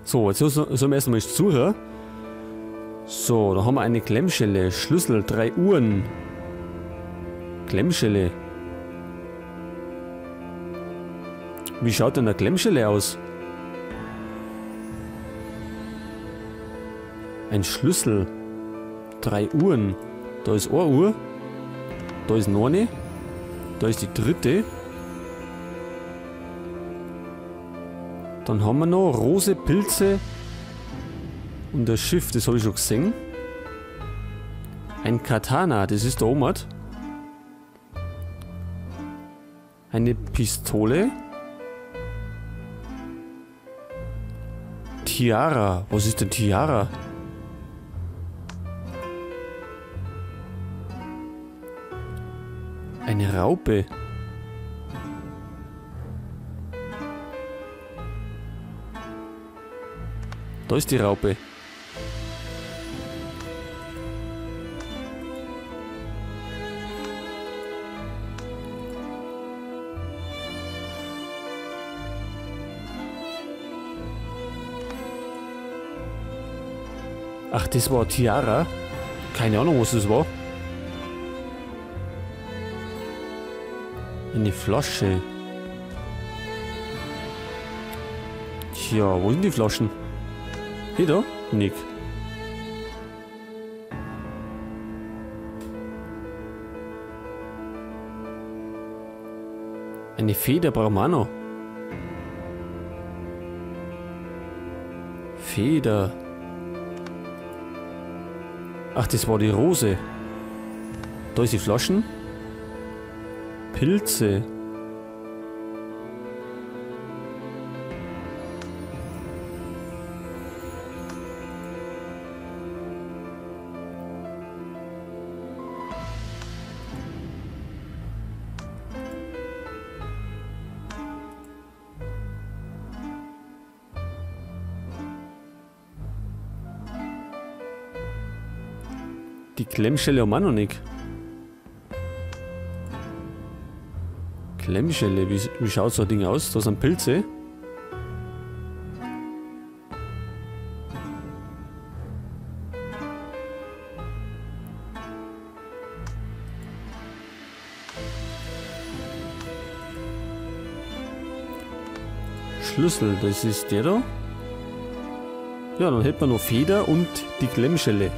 So, jetzt sollen wir erstmal suchen. So, da haben wir eine Klemmschelle, Schlüssel, 3 Uhren. Klemmschelle. Wie schaut denn eine Klemmschelle aus? Ein Schlüssel. 3 Uhren. Da ist eine Uhr. Da ist noch eine. Da ist die dritte. Dann haben wir noch Rose, Pilze und das Schiff, das habe ich schon gesehen. Ein Katana, das ist der Omad. Eine Pistole. Tiara, was ist denn Tiara? Eine Raupe. Da ist die Raupe. Ach, das war Tiara. Keine Ahnung, was das war. Eine Flasche. Tja, wo sind die Flaschen? Hier da? Nick. Eine Feder brauchen wir auch noch. Feder. Ach, das war die Rose. Da ist die Flaschen. Pilze. Die Klemmschelle haben wir noch nicht. Klemmschelle, wie schaut so ein Ding aus? Da sind Pilze. Schlüssel, das ist der da. Ja, dann hätten wir noch Feder und die Klemmschelle.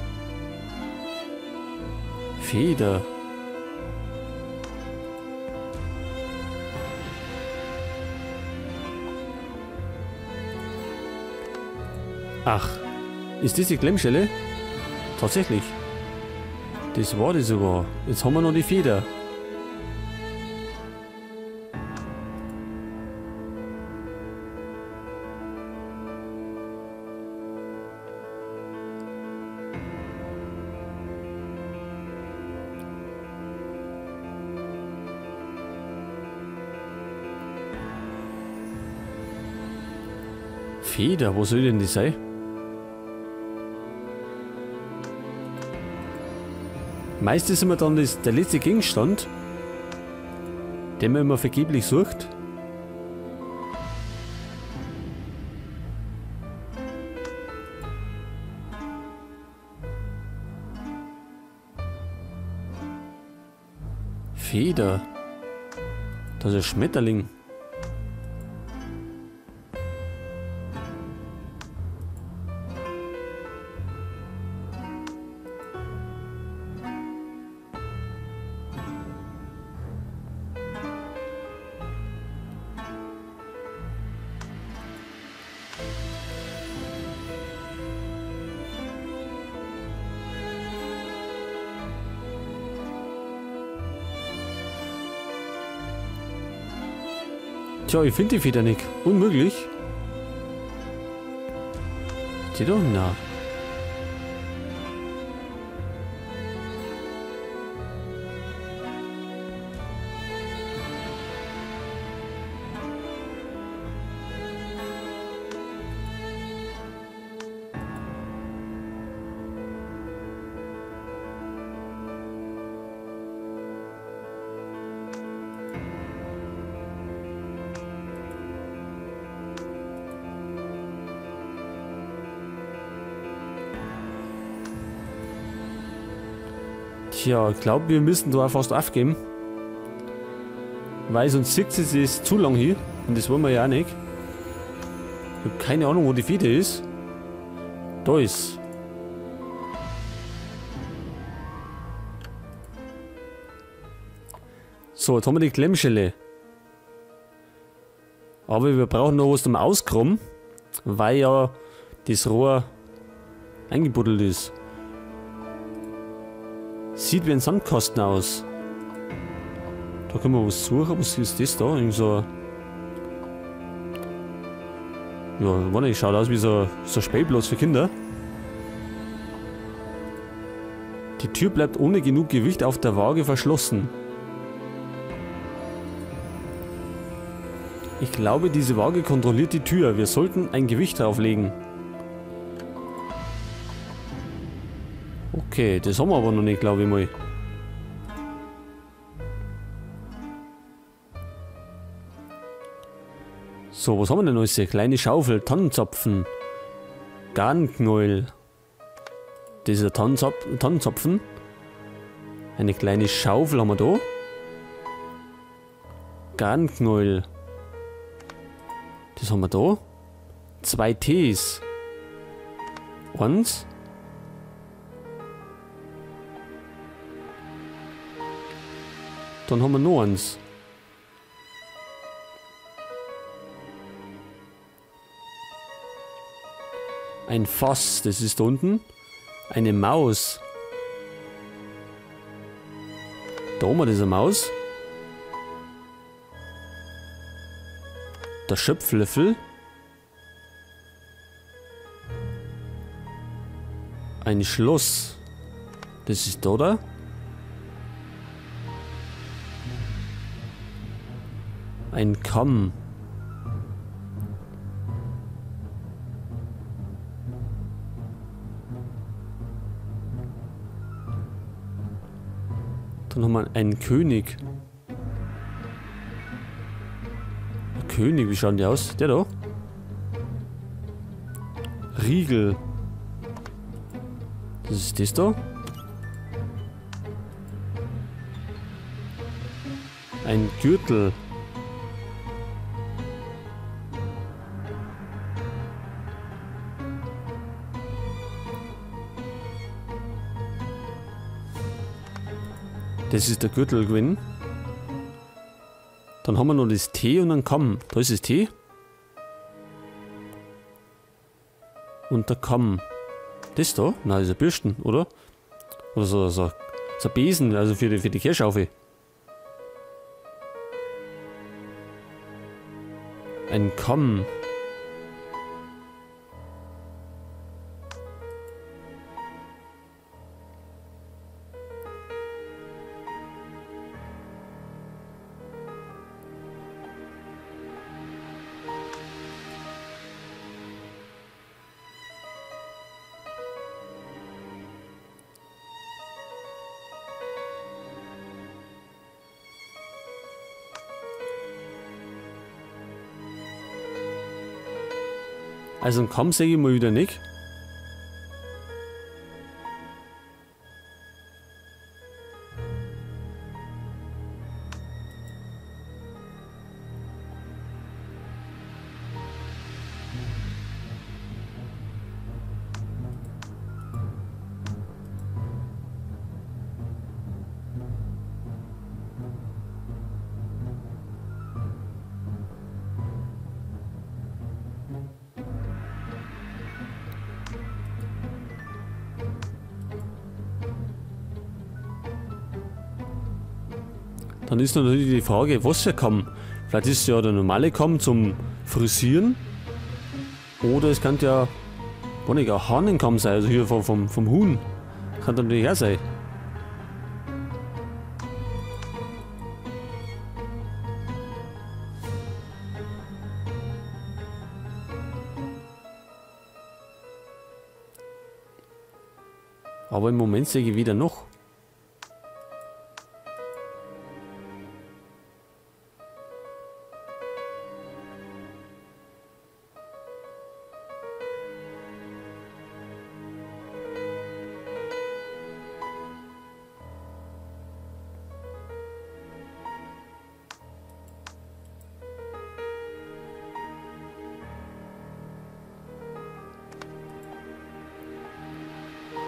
Feder. Ach, ist das die Klemmschelle? Tatsächlich. Das war die sogar. Jetzt haben wir noch die Feder. Feder, wo soll denn die sein? Meistens ist immer dann der letzte Gegenstand, den man immer vergeblich sucht. Feder. Das ist ein Schmetterling. Tja, ich finde die Feder nicht. Unmöglich. Die doch? Na. Tja, ich glaube, wir müssen da auch fast aufgeben. Weil sonst sieht sie es zu lang hier. Und das wollen wir ja auch nicht. Ich habe keine Ahnung, wo die Feder ist. Da ist. So, jetzt haben wir die Klemmschelle. Aber wir brauchen noch was zum Ausgraben, weil ja das Rohr eingebuddelt ist. Sieht wie ein Sandkasten aus. Da können wir was suchen. Was ist das da? Irgend so. Ja, warte, schaut aus wie so ein Spielplatz für Kinder. Die Tür bleibt ohne genug Gewicht auf der Waage verschlossen. Ich glaube, diese Waage kontrolliert die Tür. Wir sollten ein Gewicht drauflegen. Okay, das haben wir aber noch nicht, glaube ich mal. So, was haben wir denn alles hier? Kleine Schaufel, Tannenzapfen, Garnknäuel. Das ist ein Tannenzapfen. Eine kleine Schaufel haben wir da. Garnknäuel. Das haben wir da. 2 Ts. 1. Dann haben wir noch eins. Ein Fass, das ist da unten. Eine Maus. Da haben wir diese Maus. Der Schöpflöffel. Ein Schloss. Das ist da, oder? Ein Kamm. Dann haben wir einen König. Ein König, wie schauen die aus? Der da? Riegel. Das ist das da. Ein Gürtel. Das ist der Gürtel gewesen. Dann haben wir noch das T und einen Kamm. Da ist das T. Und der Kamm. Das da? Nein, das ist ein Bürsten, oder? Oder so ein Besen, also für die Kehrschaufel. Ein Kamm. Also einen Kamm sehe ich mal wieder nicht. Dann ist natürlich die Frage, was für Kamm. Vielleicht ist es ja der normale Kamm zum Frisieren. Oder es könnte ja, nicht, ein Hahnenkamm sein, also hier vom Huhn. Kann natürlich auch sein. Aber im Moment sehe ich wieder noch.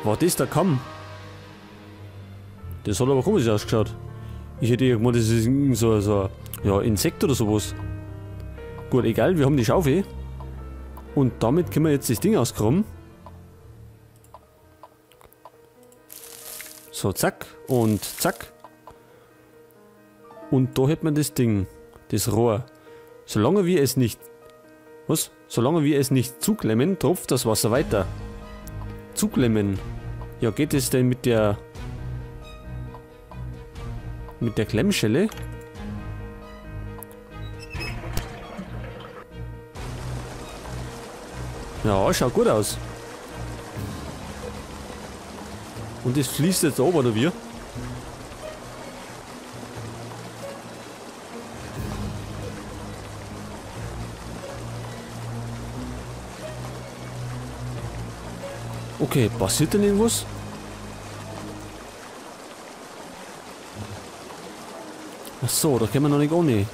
War das der Kamm? Das hat aber komisch ausgeschaut. Ich hätte irgendwann, das ist so ein ja, Insekt oder sowas. Gut, egal, wir haben die Schaufel. Und damit können wir jetzt das Ding ausgraben. So, zack und zack. Und da hätten wir das Ding, das Rohr. Solange wir es nicht... Was? Solange wir es nicht zuklemmen, tropft das Wasser weiter. Zuklemmen. Ja, geht es denn mit der... Mit der Klemmschelle? Ja, schaut gut aus. Und das fließt jetzt oben, oder wie? Okay, passiert denn irgendwas? Ach so, da können wir noch nicht ohne.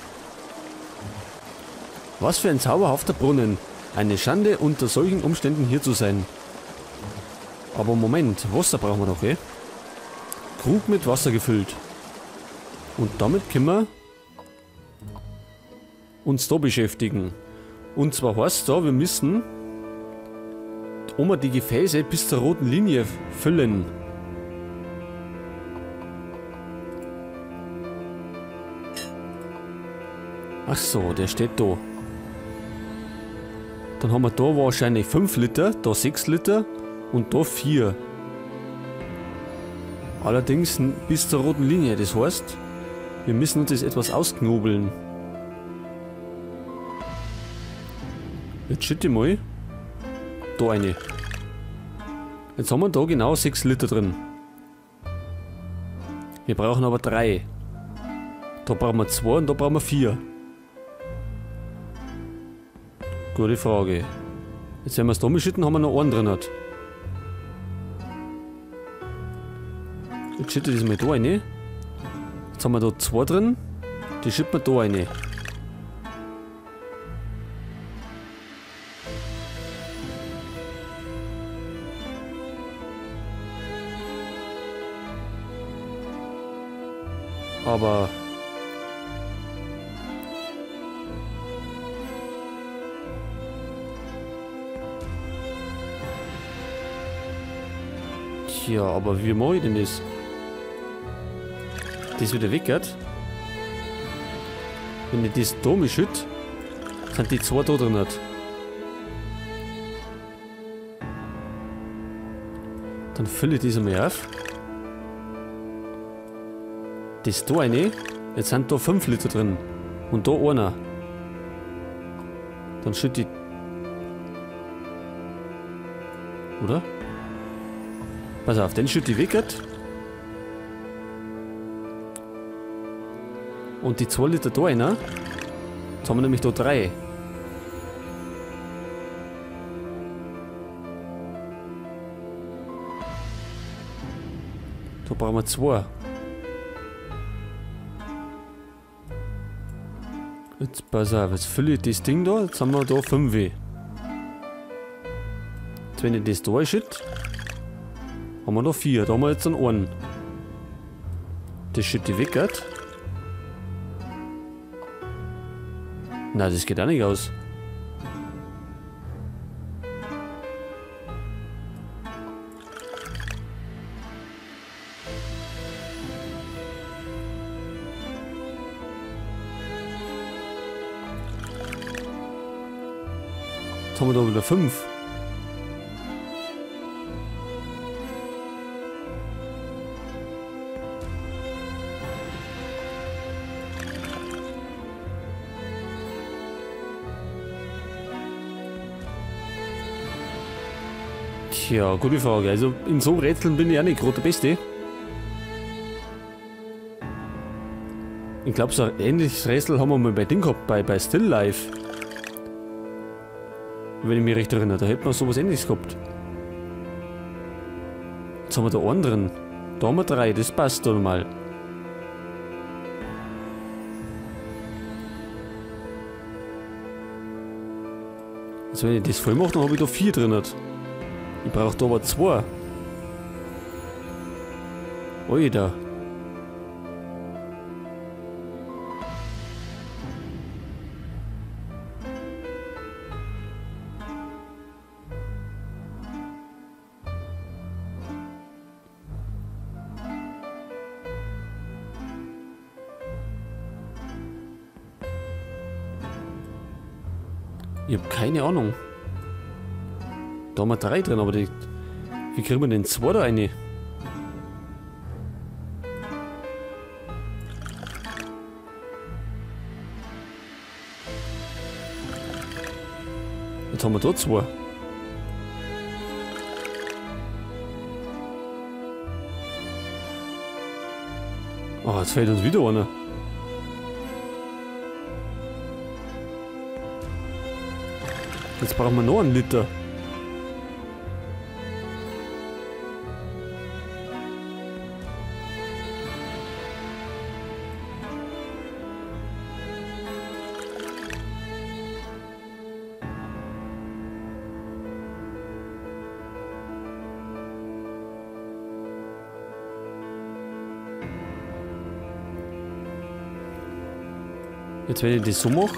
Was für ein zauberhafter Brunnen. Eine Schande, unter solchen Umständen hier zu sein. Aber Moment, Wasser brauchen wir noch, eh? Krug mit Wasser gefüllt. Und damit können wir uns da beschäftigen. Und zwar heißt da, wir müssen die Gefäße bis zur roten Linie füllen. Ach so, der steht da. Dann haben wir da wahrscheinlich 5 Liter, da 6 Liter und da 4. Allerdings bis zur roten Linie, das heißt, wir müssen uns das etwas ausknobeln. Jetzt schütte ich mal da eine. Jetzt haben wir da genau 6 Liter drin. Wir brauchen aber 3. Da brauchen wir 2 und da brauchen wir 4. Gute Frage. Jetzt, wenn wir es da schütten, haben wir noch einen drin. Jetzt schütte ich das mal da rein. Jetzt haben wir da 2 drin. Die schütten wir da rein. Aber... Tja, aber wie mache ich denn das? Das wieder weg geht? Wenn ich das da mal schütte, sind die 2 da drin. Dann fülle ich das einmal auf. Das da eine. Jetzt sind da 5 Liter drin. Und da einer. Dann schütte ich... Oder? Pass auf, den schütte ich weg. Und die 2 Liter da rein. Jetzt haben wir nämlich da 3. Da brauchen wir 2. Jetzt pass auf, jetzt fülle ich das Ding da. Jetzt haben wir da 5. Jetzt, wenn ich das da schütte, haben wir noch 4. Da haben wir jetzt einen. Das schütte ich weg. Nein, das geht auch nicht aus. Jetzt haben wir da wieder 5. Tja, gute Frage. Also in so Rätseln bin ich auch nicht gerade der Beste. Ich glaube, so ein ähnliches Rätsel haben wir mal bei Ding gehabt, bei Still Life. Wenn ich mich recht erinnere, da hätten wir sowas Ähnliches gehabt. Jetzt haben wir da einen drin. Da haben wir 3, das passt dann mal. Also wenn ich das voll mache, dann habe ich da 4 drin. Ich brauche da aber 2. Oida. Ich hab keine Ahnung. Da haben wir 3 drin, aber die, wie kriegen wir denn 2 da rein? Jetzt haben wir da 2. Oh, jetzt fehlt uns wieder einer. Jetzt brauchen wir noch einen Liter. Jetzt, wenn ich das so mache.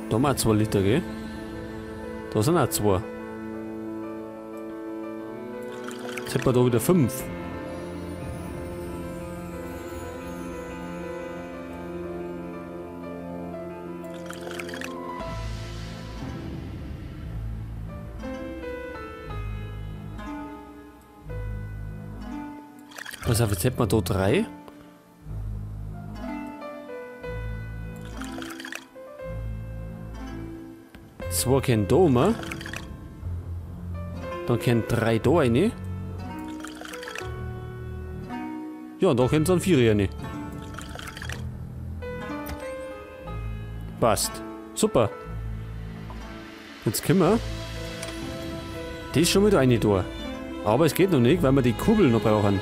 Da haben wir auch 2 Liter, gell? Da sind auch 2. Jetzt hätten wir da wieder 5. Pass auf, jetzt hätten wir da 3. Zwei können da rum. Dann können 3 da rein. Ja, und da können dann 4 rein. Passt. Super. Jetzt können wir das schon wieder rein da. Aber es geht noch nicht, weil wir die Kurbel noch brauchen.